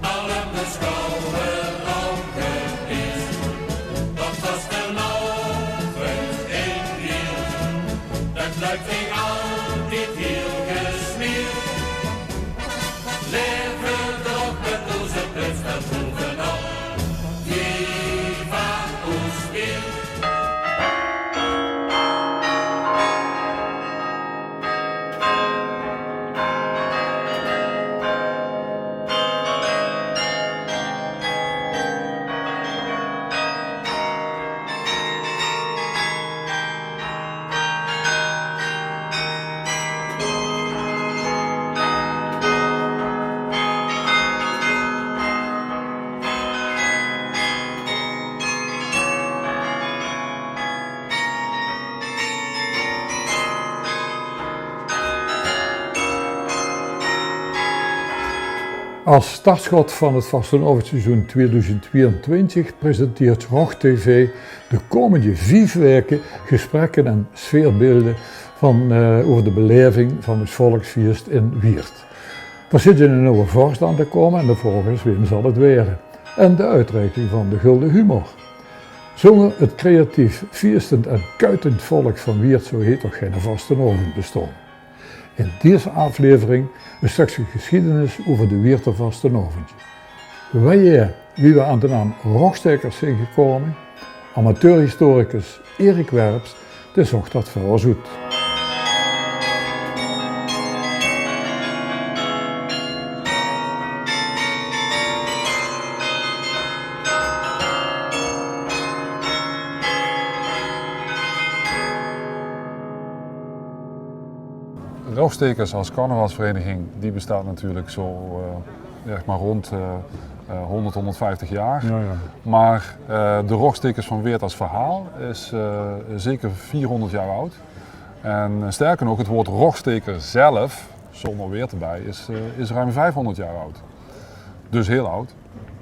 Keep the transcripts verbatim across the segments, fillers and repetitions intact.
Alle beschouwen al geweest. Dat was vanavond in Wieërt. Dat lijkt mij altijd heel gesmeerd. Leven toch met onze pet daar bovenop. Viva ons weer. Als startschot van het vastelaovendsseizoen tweeduizend tweeëntwintig presenteert Rog T V de komende vief weken gesprekken en sfeerbeelden van, eh, over de beleving van het volksfeest in Wieërt. D'r zit 'ne nuuje vors aan te komme en de vraog is: wem zal het waere? En de oetreiking van de Gulden Humor. Zónger het creatief, fieëstend en kuitend volk van Wieërt zou hie toch geine vastelaovend bestónge. In deze aflevering een stukje geschiedenis over de Wieërter vastelaovendj. Wee, wie we aan de naam Rogstekers zien gekome, amateurhistoricus Erik Werps, dae zocht dat veur ós oet. Rogstekers als carnavalsvereniging, die bestaat natuurlijk zo, eh, zeg maar rond, eh, eh, honderd, honderdvijftig jaar. Ja, ja. Maar, eh, de Rogstekers van Wieërt als verhaal is, eh, zeker vierhonderd jaar oud. En, eh, sterker nog, het woord rogsteker zelf, zonder Wieërt erbij, is, eh, is ruim vijfhonderd jaar oud. Dus heel oud.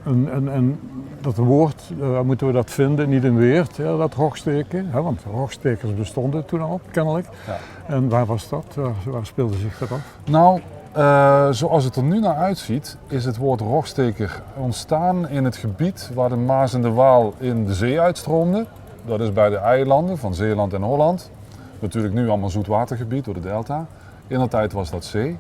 En, en, en dat woord, eh, waar moeten we dat vinden? Niet in Wieërt, hè, dat rogsteken, hè, want rogstekers bestonden toen al, kennelijk. Ja. En waar was dat? Waar, waar speelde zich dat af? Nou, eh, zoals het er nu naar uitziet, is het woord rogsteker ontstaan in het gebied waar de Maas en de Waal in de zee uitstroomden. Dat is bij de eilanden van Zeeland en Holland. Natuurlijk nu allemaal zoetwatergebied door de delta. In de tijd was dat zee.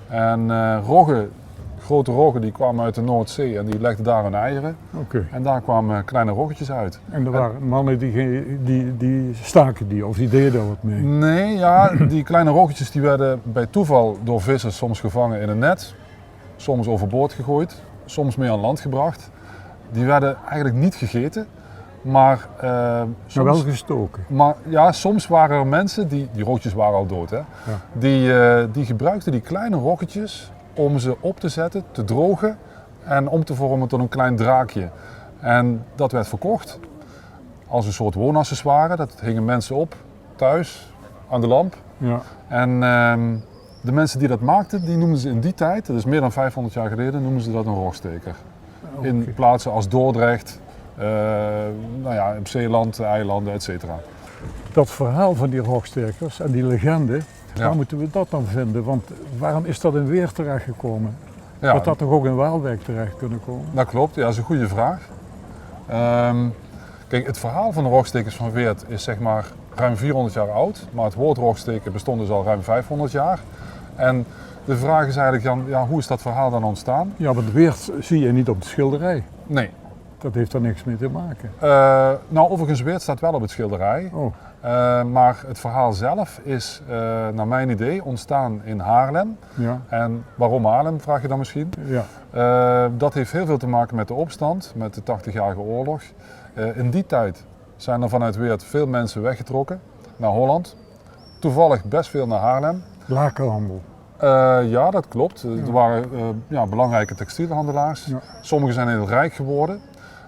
En, eh, roggen, grote roggen, die kwamen uit de Noordzee en die legden daar hun eieren. Oké. En daar kwamen kleine roggetjes uit. En er waren mannen die, ge- die, die staken die, of die deden er wat mee? Nee, ja, die kleine roggetjes die werden bij toeval door vissers soms gevangen in een net, soms overboord gegooid, soms mee aan land gebracht. Die werden eigenlijk niet gegeten, maar, eh, soms wel gestoken. Maar ja, soms waren er mensen, die, die roggetjes waren al dood, hè, ja, die, eh, die gebruikten die kleine roggetjes om ze op te zetten, te drogen en om te vormen tot een klein draakje. En dat werd verkocht als een soort woonaccessoire. Dat hingen mensen op, thuis, aan de lamp. Ja. En, ehm, de mensen die dat maakten, die noemden ze in die tijd, dat is meer dan vijfhonderd jaar geleden, noemden ze dat een rogsteker. Oké. In plaatsen als Dordrecht, eh, nou ja, op Zeeland, eilanden, et cetera. Dat verhaal van die rogstekers en die legende, ja, waar moeten we dat dan vinden? Want waarom is dat in Wieërt terechtgekomen? Ja. Had dat toch ook in Waalwijk terecht kunnen komen? Dat klopt, ja, dat is een goede vraag. Ehm, kijk, het verhaal van de rogstekers van Wieërt is, zeg maar, ruim vierhonderd jaar oud, maar het woord rogsteken bestond dus al ruim vijfhonderd jaar. En de vraag is eigenlijk dan, ja, hoe is dat verhaal dan ontstaan? Ja, want Wieërt zie je niet op de schilderij. Nee. Dat heeft er niks mee te maken. Eh, nou, overigens, Wieërt staat wel op het schilderij. Oh. Eh, maar het verhaal zelf is, eh, naar mijn idee, ontstaan in Haarlem. Ja. En waarom Haarlem, vraag je dan misschien? Ja. Eh, dat heeft heel veel te maken met de opstand, met de Tachtigjarige Oorlog. Eh, in die tijd zijn er vanuit Wieërt veel mensen weggetrokken naar Holland. Toevallig best veel naar Haarlem. Lakenhandel. Eh, ja, dat klopt. Ja. Er waren, eh, ja, belangrijke textielhandelaars. Ja. Sommigen zijn heel rijk geworden.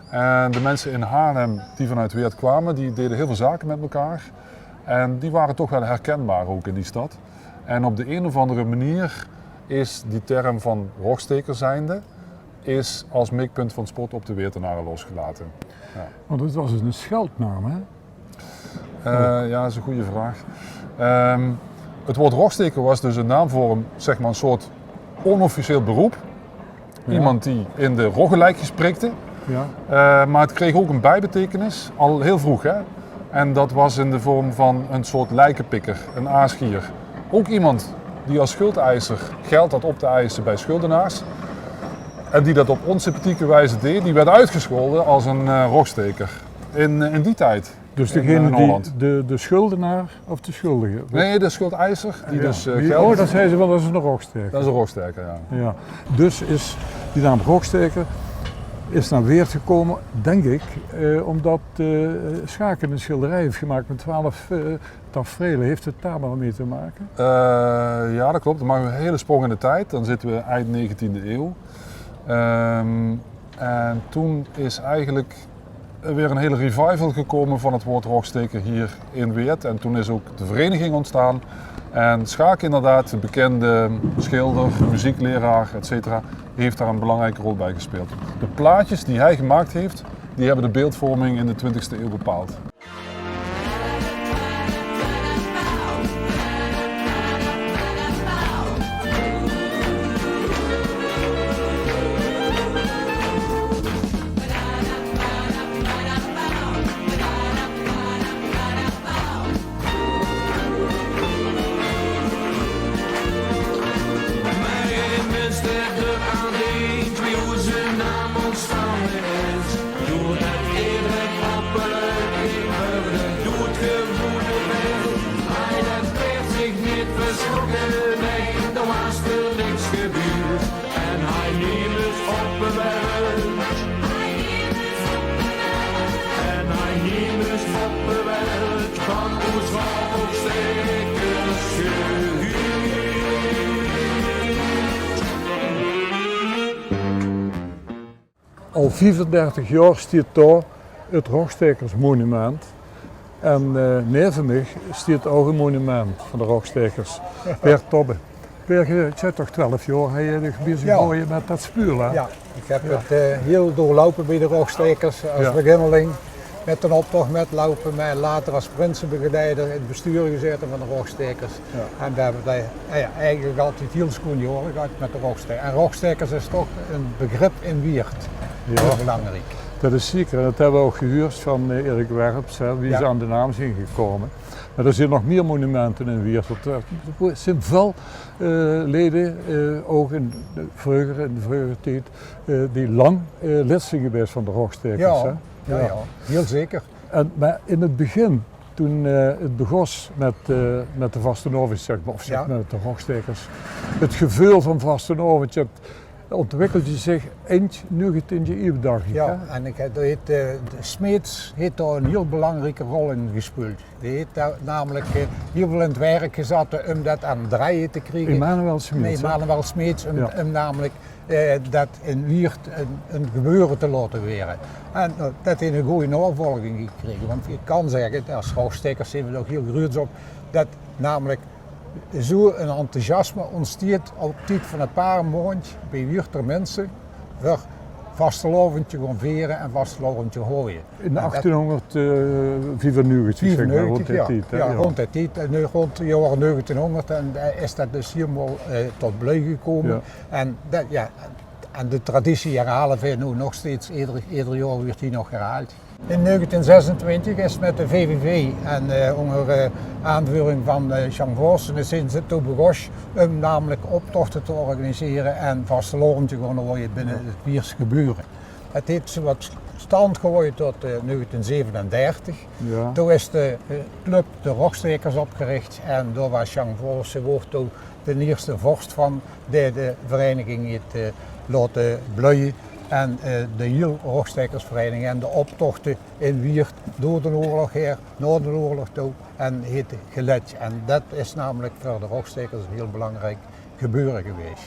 En de mensen in Haarlem die vanuit Wieërt kwamen, die deden heel veel zaken met elkaar. En die waren toch wel herkenbaar ook in die stad. En op de een of andere manier is die term van rogsteker zijnde is als mikpunt van spot op de Wieërtenaren losgelaten. Ja. Want het was een scheldnaam, hè? Eh, ja, dat is een goede vraag. Ehm, het woord rogsteker was dus een naam voor een, zeg maar, een soort onofficieel beroep. Iemand die in de Rogge Lijkjes prikte. Ja. Eh, maar het kreeg ook een bijbetekenis, al heel vroeg, hè? En dat was in de vorm van een soort lijkenpikker, een aasgier. Ook iemand die als schuldeiser geld had op te eisen bij schuldenaars. En die dat op onsympathieke wijze deed, die werd uitgescholden als een eh, rogsteker in, in die tijd. Dus in, degene eh, die, Holland. De, de schuldenaar of de schuldige? Nee, de schuldeiser, die Ja. dus eh, Die, geld... Oh, dat zei ze wel, dat is een rogsteker. Dat is een rogsteker, ja. Ja. Dus is die naam rogsteker is naar Weert gekomen, denk ik, eh, omdat eh Schaken een schilderij heeft gemaakt met twaalf eh taferelen. Heeft het daar wel mee te maken? Eh, ja, dat klopt. Dat maakt een hele sprong in de tijd. Dan zitten we eind negentiende eeuw. Ehm, en toen is eigenlijk weer een hele revival gekomen van het woord rogsteker hier in Weert. En toen is ook de vereniging ontstaan. En Schaak inderdaad, de bekende schilder, muziekleraar, et cetera, heeft daar een belangrijke rol bij gespeeld. De plaatjes die hij gemaakt heeft, die hebben de beeldvorming in de twintigste eeuw bepaald. Mei minste de aandeens wie oze naam ontstange is. Doe het eder op de doet gewoene wil. Hij dat peert zich niet verschrokken, nee, er was er niks gebeurd. En hij nemes op de welt. En hij nemes op de welt kan ons rogsteker gehuurd. Al viefendertig jaor stiet dao het Rogstekersmonument. En eh neve mich stiet ouch ein monument van de Rogstekers. Bert Tobbe. Bert, geer zeet toch twelf jaor hie bezig Ja. gewaore mit dat speul, hè? Ja, ik heb het eh, heel doorlopen bij de Rogstekers als Ja. beginneling. Met een optocht metlopen, maar later als prinsenbegeleider in het bestuur gezeten van de Rogstekers. Ja. En we hebben daar ja, ja, eigenlijk altijd heel schoon jaren gehad met de Rogstekers. En Rogstekers is toch een begrip in Wieërt. Ja. Heel belangrijk. Dat is zeker. En dat hebben we ook gehuurd van eh, Erik Werps, hè, wie Ja. ze aan de naam zijn gekomen. Maar er zijn nog meer monumenten in Wieërt. Want er zijn veel eh, leden, eh, ook in de vroeger, in de vroeger tijd, eh, die lang eh, lid zijn geweest van de Rogstekers. Ja, Hè? ja, ja, heel zeker. En, maar in het begin, toen eh, het begos met, eh, met de vastenaovend, zeg maar, of zeg Ja. maar met de Rogstekers, het geveul van vastenaovend, ja, ontwikkelde zich eind negentiende eeuw, dacht ik, Ja, hè? en ik, heb- heet, eh, de Smeets heeft daar een heel belangrijke rol in gespeeld. Die heeft daar namelijk eh, heel veel in het werk gezet om dat aan het draaien te krijgen. Emanuel Smeets, Met hè? Emanuel Smeets, om, Ja. om namelijk eh, dat in Wieërt een, een gebeuren te laten weren. En eh, dat heeft een goede navolging gekregen. Want ik kan zeggen, als Rogstekers zijn we er ook heel gruuts op, dat namelijk zo een enthousiasme ontsteert op tijd van een paar maand bij Wieërter mensen voor vastelaovendje gaan veren en vastelaovendje gooien. In En dat achttienhonderdvierennegentig, zeg maar, rond Vierennegentig, die ja. tijd, hè? Ja, Ja. rond die tijd. En nu rond de jaren negentienhonderd en, eh, is dat dus helemaal eh, tot bloei gekomen. Ja. En, dat, ja, en de traditie herhalen we nu nog steeds. Ieder, ieder jaar wordt die nog herhaald. In negentien zesentwintig is met de V V V en eh, onder eh, aanvoering van eh, Jean Vossen is in Sint-Tobegos om namelijk optochten te organiseren en vastelaovend te gaan gooien binnen het Wieërs gebeuren. Het heeft zo wat stand gehouden tot eh, negentien zevenendertig. Ja. Toen is de eh, club de Rogstekers opgericht en door was Jean Vossen woord toen de eerste vorst van de, de vereniging het eh, laten bloeien. En eh, de heel Rogstekersvereniging en de optochten in Wieërt door de oorlog heen, naar de oorlog toe en het gelet. En dat is namelijk voor de Rogstekers een heel belangrijk gebeuren geweest.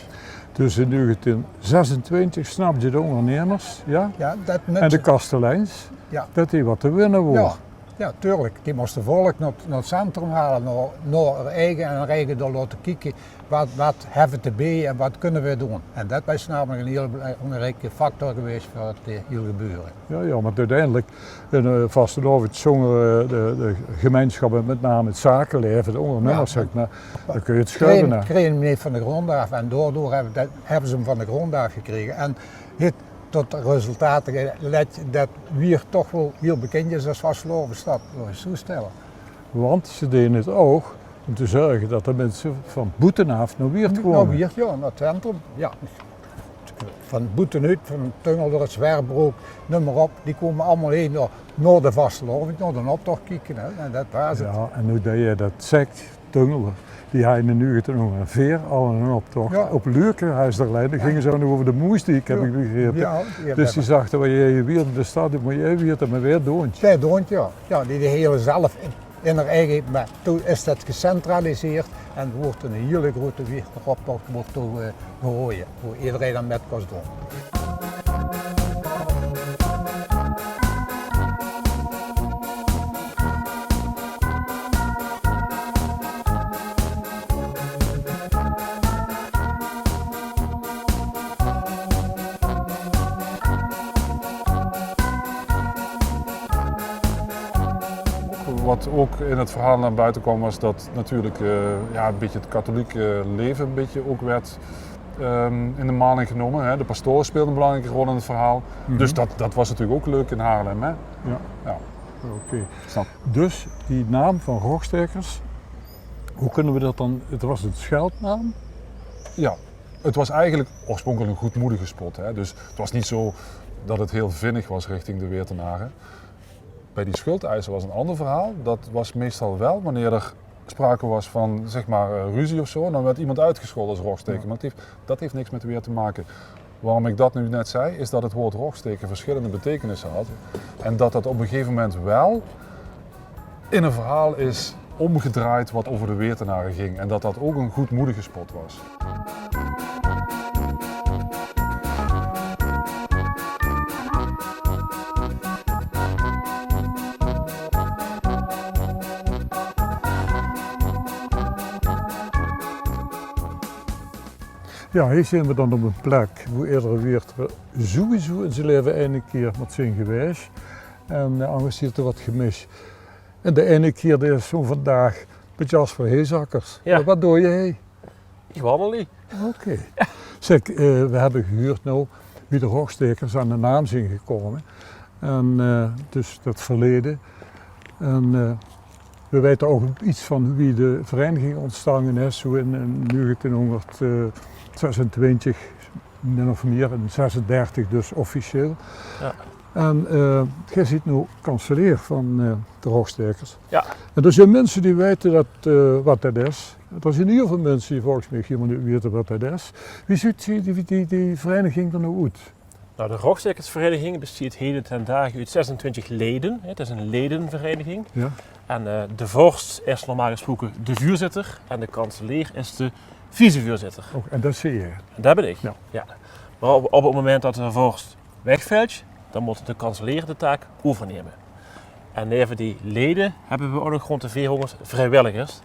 Dus in negentien zesentwintig snapte de ondernemers, ja? Ja, dat met En de kasteleins, Ja. dat die wat te winnen woor. Ja. Ja, tuurlik. Die móste volk nao, nao 't centrum haole, nao, nao häör eige en häör eige dao laote kieke. Wat, wat höbbe v'r te beje en wat kónne v'r doon? En det waas namelik ein hiel belangrieke factor gewaes veur 't, eh, hiel gebeure. Ja, ja, want oeteindelik, ein, eh, vastelaovend zónger, eh, de, de gemeinsjap en mit name 't zakelaeve, de óngernummers, zègk mer, dan kóns se 't schuive, hè. Kreeg 'm neet van de grónd aaf en daodoor höbbe, det, höbbe ze 'm van de grónd aaf gekrege. En haet tot resultate geleid det Wieërt toch waal hiel bekènd is es vastelaovesstad, laot ich 't zoe stelle. Want ze deje 't ouch óm te zörge det de minse van boete aaf nao Wieërt kómme. Nao Wieërt, ja, nao 't centrum. Ja. Van boete oet, van Tungelder, Zwerbrugk, neum mer op. Die kómme allemaol hie nao, nao de vastelaovend, nao den optoch kieke, hè. En det waas 't. Ja, en noe det se det zèks, Tungelder, die haje in nuuegetieën óngerveer al einen optoch. Ja. Op Luueker haje ze d'r allein, dan ginge ze nog euver de Moesdiek, höb ich begrepe. Ja, ja, dus die zagte: "Wae, Wieërt, de stad, mót Wieërt mer weer doon." Weer doon, ja. Ja, die, die hele zelf in, in häör eige, mer toen is det gecentraliseerd en woort eine hiele groeëte Wieërter optoch woort toen, eh, gehaoje, wo ederein aan mit kós doon. Wat ouch in 't verhaal nao boete kwaam, waas det natuurlik, eh, ja, ein bietje 't katholieke laeve ein bietje ouch woort, ehm, in de maling genómme, hè. De pastoor speelde ein belangrieke rol in 't verhaal. Dus det, det waas natuurlik ouch leuk in Haarlem, hè. Ja. Ja. Oké. Snap. Dus die naam van Rogstaekers, wie kónne v'r det dan? 't Waas ein sjeldnaam? Ja. 't Waas eigelik oorspronkelik ein goodmoedige spot, hè. Dus 't waas neet zoe det 't hiel vinnig waas richting de Wieërtenare. Bie die schuldeise waas ein anger verhaal. Det waas meistal waal wanneer d'r sprake waas van, zègk mer, eh, ruzie of zoe. Dan woort emes oetgesjolde es Rogstaeker. Mer det haet, det haet niks mit Wieërt te make. Waorom ich det noe net zag, is det 't waord Rogstaeker versjillende betekenisse haw. En det det op ein gegaeve moment waal in ein verhaal is ómgedrejd wat euver de Wieërtenare ging. En det det ouch ein goodmoedige spot waas. Ja, hie zeen v'r dan op ein plek wo edere Wieërter sowieso in zie laeve eine kieër mót zeen gewaes. En, eh, angers haet 'r get gemis. En de eine kieër, det is zoe vandaag mit Jasper Heesakkers. Ja. Wat doos se hie? Ich wandel hie. Oké. Zègk, eh, v'r höbbe gehuurd noe wie de Rogstaekers aan de naam zeen gekómme. En, eh, dus det verleje. En, eh, v'r weite ouch get van wie de vereiniging óntstange is, zoe in, in nuuegetieën óngerdzesentwintjig, min of mieër, in zesendertig dus officieel. Ja. En, eh, geer zeet noe kanseleer van, eh, de Rogstaekers. Ja. En d'r zeen minse die weite det, eh, wat det is. D'r zeen hiel väöl minse die volges mich hielemaol neet weite wat det is. Wie zuut die, die, die, die vereiniging d'r noe oet? Nou, de Rogstaekersvereniging besteet hede ten dage oet zesentwintjig leden. Het is een ledenvereniging. Ja. En, eh, de vorst is normaal gesproken de vuurzitter en de kanseleer is de vicevoorzitter. Oh, en det zeet geer? En det bin ich. Ja. Ja. Maar op, op het moment dat de vorst wegvelt, dan moet de kanseleer de taak overnemen. En neve die leden höbbe we ouch nog rónd de veerhóngerd vrijwilligers.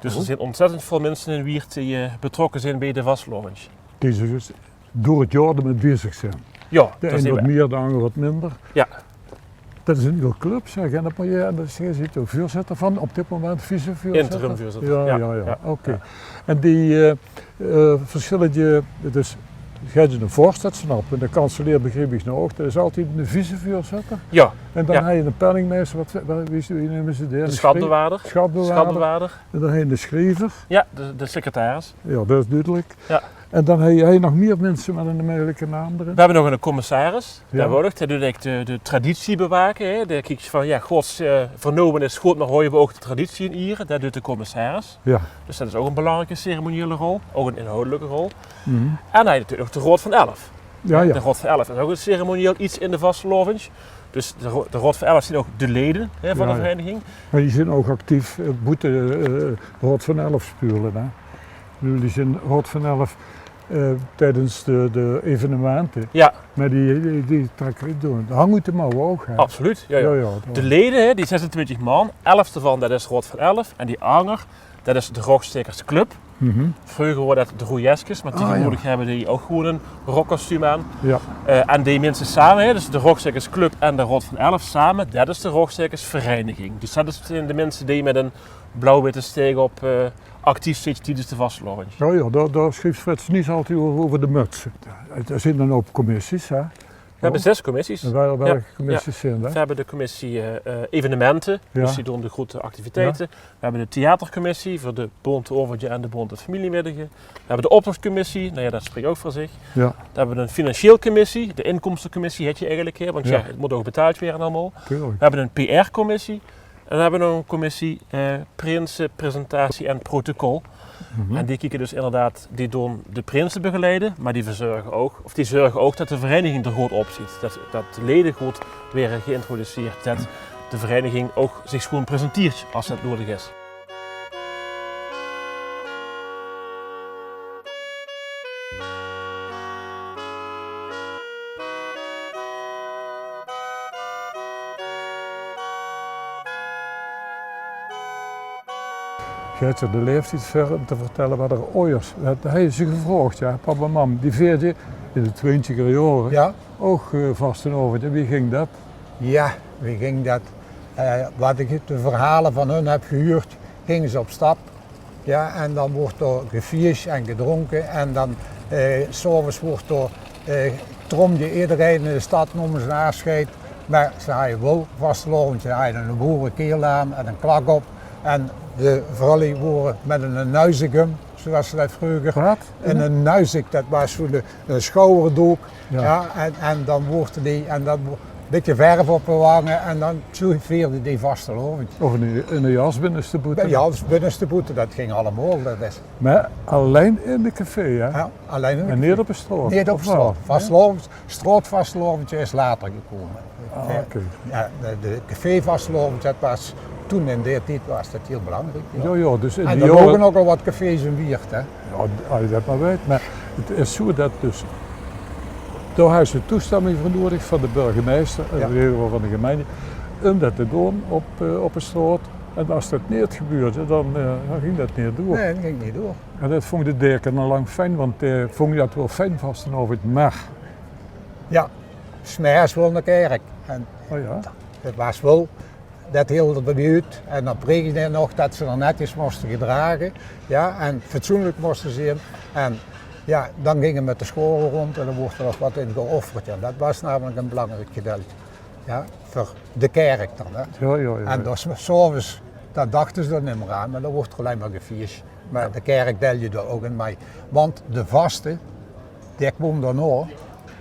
Dus d'r zeen ontzettend väöl minse in Wieërt die, eh, betrokke zeen bie de vastelaovend. Die dus door 't jaor d'r mit bezig zeen. Ja, det is wat mieër, de anger wat minder. Ja. Det is ein hiel club, zègk. En det mót geer, en det is, geer zeet de vuurzitter van, op dit moment vicevuurzitter. Interim vuurzitter. Ja, ja, ja. Oké. En die, eh, eh, versjillende, dus geer höb eine vorst, det snap ich. En de kanseleer begriep ich noe ouch. Det is altied eine vicevuurzitter. Ja. En dan höb geer eine penningmeister, wat, wat, wie, wie neume ze die? De schatbewaarder. Schatbewaarder. Schatbewaarder. En dan höb geer eine sjriever. Ja, de, de secretaris. Ja, det is dudelik. Ja. En dan höb geer, höb geer nog mieër minse mit eine meugelike naam d'rin? We höbbe nog eine commissaris. Ja. Dae wurk, dae duit eigelik de, de traditie bewaken, hè. Dae kiek van, ja, Gods, eh, vernomen is good, maar haoje we ouch de traditie in iere. Dae duit de commissaris. Ja. Dus det is ouch ein belangrieke ceremoniële rol, ouch ein inhoudelike rol. En dan höb geer natuurlik nog de Raod van Elf. Ja, ja. De Raod van Elf is ouch ein ceremonieel get in de vastelaovend. Dus de Ro-, de Raod van Elf zeen ouch de leden, hè, van de vereiniging. Maar die zeen ouch actief, eh, boete, eh, Raod van Elf speule, hè. Ich bedoel, die zeen Raod van Elf, eh, tijdens de, de evenemente. Ja. Maar die, die, die trekken door. De hang oet de mouwe ook, hè? Absoluut, ja, ja. Ja, ja, dat... De leden, hè, die zesentwintig man, elf daarvan, dat is Raod van Elf. En die anger, dat is de Rogstaekersclub. Mhm. Vroeger waren dat de Roeieskes, maar tegenwoordig hebben die ook gewoon een rokkostuum aan. Ja. Eh, en die mensen samen, hè, dus de Rogstaekersclub en de Raod van Elf samen, dat is de Rogstaekersvereniging. Dus dat is de, de mensen die met een blauw-witte steek op, eh, actief zitten tijdens de vastelaovend. Ja, ja, daar, daar schreef Frits niet altijd over, over de mutsen. Er zijn dan ook commissies, hè? We hebben zes commissies. En wel-, welke commissies zijn dat? We hebben de commissie, eh, eh, evenementen, dus die doen de grote activiteiten. Ja. We hebben de theatercommissie voor de bonte aovendje en de bonte familiemiddagen. We hebben de optochtcommissie, nou ja, dat spreekt ook voor zich. Ja. Dan hebben we een financieel commissie, de inkomstencommissie heet je eigenlijk, hè, want ja, het moet ook betaald worden allemaal. Tuurlijk. We hebben een P R-commissie. En dan hebben we nog een commissie, eh, prinsen, presentatie en protocol. Mhm. En die kieken dus inderdaad, die doen de prinsen begeleiden, maar die verzorgen ook, of die zorgen ook dat de vereniging er goed op zit. Dat, dat de leden goed worden geïntroduceerd, dat de vereniging ook zich schoon presenteert als dat nodig is. Geer het de leeftijd ver om te vertellen wat er ooit is. Dat hij ze gevraagd, ja, papa, mam, die veerde in de twintiger jaren, ja, ook, eh, vastelaovend. En wie ging dat? Ja, wie ging dat? Eh, wat ik de verhalen van hun heb gehuurd, gingen ze op stap. Ja, en dan wordt er gefeest en gedronken en dan, eh, 's avonds wordt er, eh, tromde iedereen in de stad, nam zijn afscheid. Maar ze hadden wel vastelaovend, ze hadden een boerenkiel aan en een klak op. En de vrouwen waren met een nuizigum, zoals ze dat vroeger... Wat? En een nuizig, dat was zo'n, een schouderdoek. Ja. Ja, en, en dan worden die, en dan wo-, een beetje verf op de wangen en dan zo vierden die vastelaovend. Of een, een jas binnenste boete. Ja, jas binnenste boete, dat ging allemaal. Dat is... Maar alleen in de café, hè? Ja, alleen in de café. En niet op de straat? Niet op de straat. Of wel? Vastelaovend, straatvastelaovendje is later gekomen. Ah, oké. Ja, de, de café vastelaovend, dat was, toen in die tijd was dat heel belangrijk. Ja, ja, dus in die jaren... En er mogen ook al wat cafés in Wieërt, hè? Ja, als je dat maar weet. Maar het is zo dat dus, daar hebben ze toestemming voor nodig van de burgemeester, in ieder geval van de gemeente, om dat te doen op, eh, op de straat. En als dat niet gebeurde, dan, eh, dan ging dat niet door. Nee, dat ging niet door. En dat vond de deken al lang fijn, want hij vond dat wel fijn vastelaovend, maar... Ja, 's middags wel naar kerk. En... Oh ja? Dat was wel, dat hield er bij uit. En dan preekde hij nog dat ze er netjes moesten gedragen. Ja, en fatsoenlijk moesten zien. En ja, dan gingen we met de schoren rond en dan wordt er nog wat in geofferd. Ja, dat was namelijk een belangrijk gedeelte. Ja, voor de kerk dan, hè. Ja, ja, ja. En dus 's avonds, dat dachten ze dan niet meer aan, maar dan wordt er alleen maar gefeest. Maar de kerk deelde daar ook in mee. Want de vaste, die kwam daarna.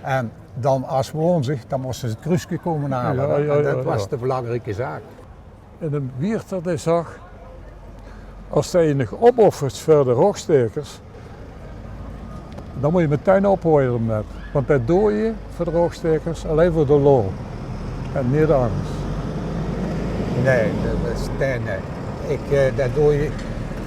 En dan als woensdag, dan moesten ze het kruiske komen halen. Ja, ja, ja, ja. En dat was de belangrijke zaak. En een Wieërter die zag: als je nog opoffert voor de Rogstaekers, dan moet je meteen ophouden met. Want dat doe je voor de Rogstaekers alleen voor de lol. En niet anders. Nee, dat is, nee, nee. Ik, eh, dat doe je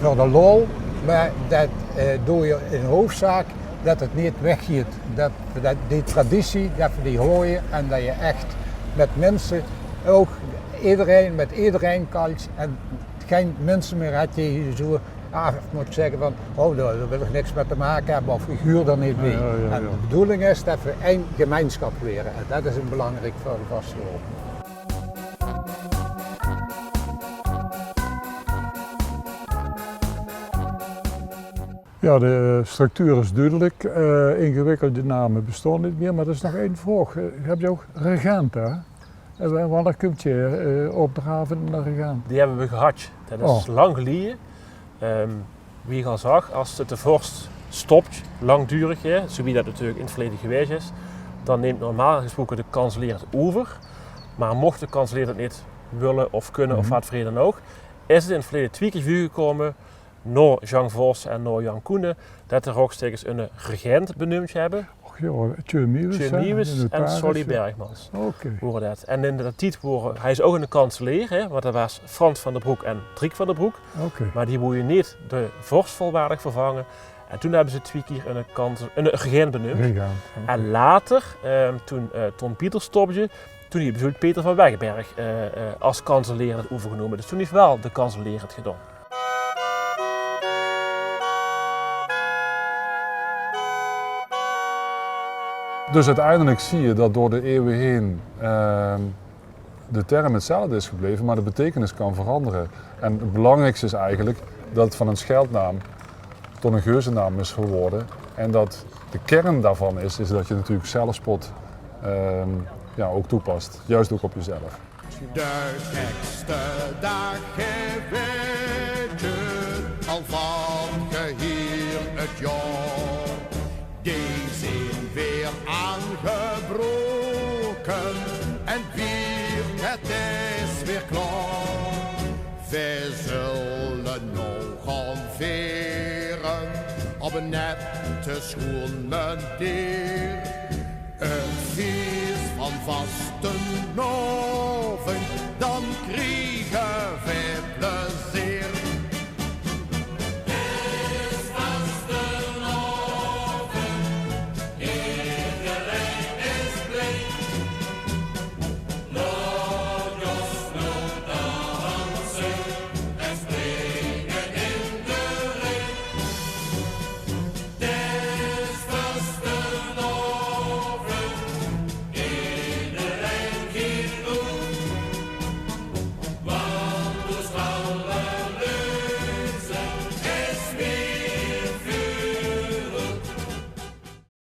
voor de lol, maar dat, eh, doe je in hoofdzaak dat het niet weggaat. Dat, dat die traditie, dat we die houden en dat je echt met mensen ook iedereen, met iedereen kalt en geen mensen meer hebt die je zo af moet zeggen van: "Oh, daar, daar wil ik niks mee te maken hebben" of "Ik huur er niet bij." Ja, ja, ja, ja. En de bedoeling is dat we één gemeenschap worden. En dat is een belangrijk voor de vastelaovend. Ja, de structuur is duidelijk. Eh, ingewikkelde namen bestaan niet meer, maar er is nog één vraag. Eh, heb je ook regenten? En wa-, wanneer komt je, eh, opdraven naar regent? Die hebben we gehad. Dat is lang geleden. Ehm, wie ik al zag, als het de vorst stopt, langdurig, hè, zoals dat natuurlijk in het verleden geweest is, dan neemt normaal gesproken de kanselier het over. Maar mocht de kanselier dat niet willen of kunnen of wat voor reden ook, is het in het verleden twee keer voorgekomen, nao Jean Vos en nao Jan Koenen, dat de Rogstaekers een regent benoemd hebben. Och ja, Tjeu Miewes, Tjeu Miewes en Solly Bergmans. Oké. Waren dat. En in de tijd waren, hij is ook een kanselier, hè, want er was Frans van der Broek en Driek van der Broek. Oké. Maar die wou je niet de vorst volwaardig vervangen. En toen höbbe ze twie kier 'ne kanse-, 'ne regent beneump. Regent, oké. En later, eh, toen, eh, Ton Pieters stopde, toen haet beveurbeeld Peter van Weggenberg, eh, eh, es kanseleer det euvergenómme. Dus toen haet waal de kanseleer 't gedaon. Dus oeteindelik zuus se det door de ieuwe haer, eh, de term 'tzelfde is gebleve, mer de beteikenis kan verangere. En 't belangriekste is eigelik det 't van 'ne scheldnaam tot 'ne geuzennaam is gewore. En det de kern daovan is, is det se natuurlik zelfspot, eh, jao, ouch toepas. Juist ouch op jezelf. De gekste daag, geer wèt 't, al van geheel 't jaor. Die zeen weer aangebroke en weer, 't is weer klaor. Veer zulle noe gaon vere op 'n nette, sjoeane meneer. 't Fieës van vastelaovend